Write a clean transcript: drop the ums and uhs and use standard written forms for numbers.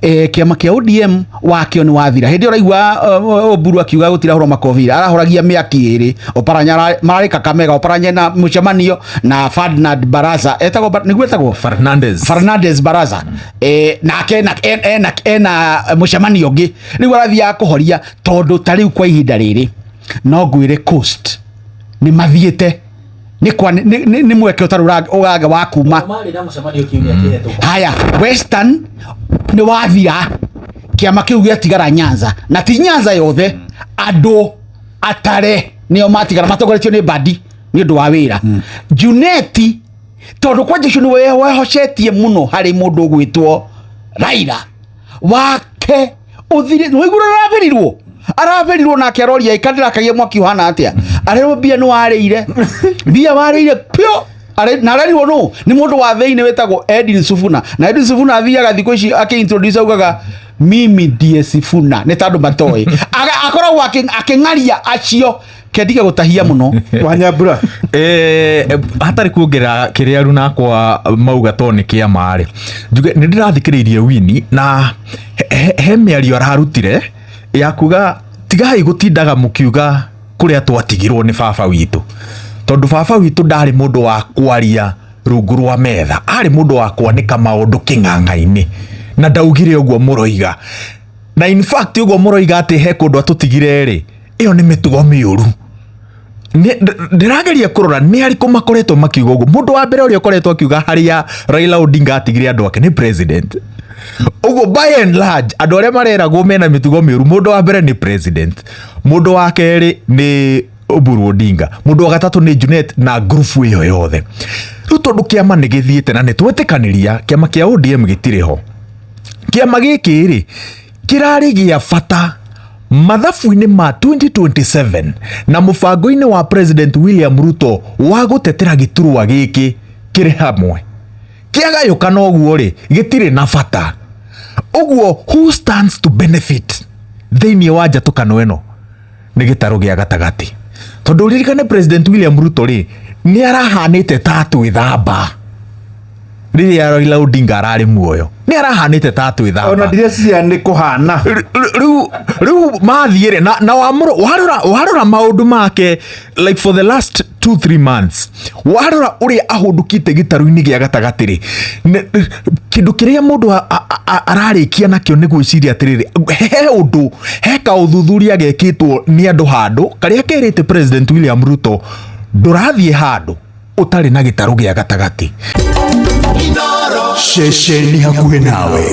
Kĩama kĩa ODM wakĩo nĩ wathira. Hĩndĩ ĩyo ũraigua Oburu akiuga gũtirahũrwo makobira, arahoragia mĩaki ĩrĩ. Oparanya mararĩ Kakamega, Oparanya na mũcemanio na Ferdinand Barasa, etagwo nĩguo etagwo Fernandez. Fernandez Barasa, nake ena mũcemanio ũngĩ rĩu arathiaga kũhoria, tondũ ta rĩu kwa ihinda rĩrĩ no ngwĩre Coast nĩ mathiĩte nĩ kwa nĩ mweke ũtarĩ ũrage wa kuma. Marĩ na mũcemanio kiumia kĩhetũku. Haya, Western nĩ wathira, kĩama kĩu gĩatigara Nyanza, na ti Nyanza yothe, andũ atare nĩo matigara matongoretio nĩ Mbadi nĩ ũndũ wa wĩra Junet, tondũ kwanja ũcio nĩ wehocetie mũno harĩ mũndũ ũgwĩtwo Raila wake ũthire. Nĩwaigua araberirwo, araberirwo nake aroria ĩkandĩrakagia mwaki ũhana atĩa, arerwo mbia nĩ warĩire, mbia warĩire pio. Na arerirwo nũ? Nĩ mũndũ wa thĩinĩ wĩtagwo Edwin Sifuna, na Edwin Sifuna athiaga thikũ ici akĩ-introduce, augaga, "Mimi ndiye Sifuna," nĩ tandũ matoĩ. Akoragwo akĩng'aria acio kendige gũtahia mũno. Wanyambura. Hatarĩ kuongerera kĩrĩa runakwa mauga to nĩ kĩama rĩ, njuge nĩ ndĩrathikĩrĩirie Winnie na he mĩario ararutire ya kuga tigai gũtindaga mũkiuga kũrĩa twatigirwo nĩ baba witũ, tondũ baba witũ ndarĩ mũndũ wa kwaria rungu rwa metha, arĩ mũndũ wa kwanĩka maũndũ kĩng'ang'a-inĩ, na ndaugire ũguo mũroiga. Na in fact ũguo mũroiga atĩ he kũndũ atũtigire rĩ, ĩyo nĩ mĩtugo mĩũru. Ndĩrageria kũrora nĩ arĩkũ makoretwo makiuga ũguo. Mũndũ wa mbere ũrĩa ũkoretwo akiuga harĩa Raila Odinga atigire andũ ake nĩ president. Ũguo by and large andũ arĩa mareragwo mena mĩtugo mĩũru, mũndũ wa mbere nĩ president, mũndũ wa kerĩ nĩ Oburu Odinga, mũndũ wa gatatũ nĩ Junet na ngurubu ĩyo yothe. Rĩu tondũ kĩama nĩ gĩthiĩte na nĩ twetĩkanĩria kĩama kĩa ODM gĩtirĩ ho, kĩama gĩkĩ rĩ kĩrarĩ gĩa bata mathabu-inĩ ma 2027 na mũbango-inĩ wa President William Ruto wa gũtetera gĩturwa gĩkĩ kĩrĩ hamwe. Kĩagayũkana ũguo rĩ, gĩtirĩ na bata. Ũguo who stands to benefit thĩinĩ wa njatũkano ĩno nĩ gĩtarũ gĩa gatagatĩ, tondũ ririkane President William Ruto rĩ nĩ arahanĩte ta twĩthamba rĩrĩa Raila Odinga ararĩ muoyo, nĩ arahanĩte ta twĩthamba. Ona ndireciria nĩ kũhana. Rĩu mathiĩre na warora maũndũ make like for the last 2-3 months, warora ũrĩa ahũndũkĩte gĩtarũ-inĩ gĩa gatagatĩ rĩ, kĩndũ kĩrĩa mũndũ ararĩkia nakĩo nĩ gwĩciria atĩrĩrĩ, he ũndũ, he kaũthuthuria gekĩtwo nĩ andũ handũ karĩa kerĩte President William Ruto ndũrathiĩ handũ ũtarĩ na gĩtarũ gĩa gatagatĩ. Ceceni hakuhĩ nawe.